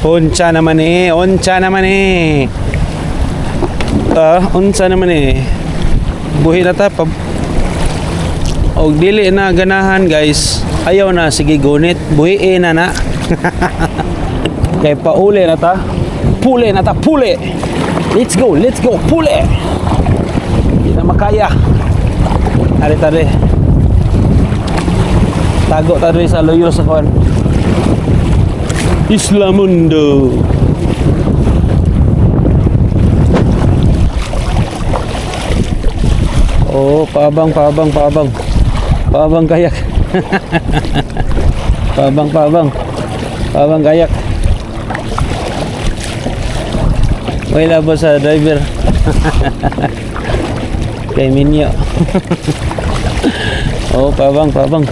Unsa naman eh, unsa naman eh. Ah, unsa naman eh. Buhi na ta pa. Og dili na ganahan, guys. Ayaw na, sige, gunit, buhi na na. Kay pauli na ta. Puli na ta, puli. Let's go, puli. Di na makaya. Ari tari. Tago ta diri sa luyo sa kuan. Isla Mundo. Oh, paabang, paabang, paabang. Paabang kayak. Paabang, paabang. Paabang kayak. May labo sa driver. Kay Minyo. Oh, paabang, paabang.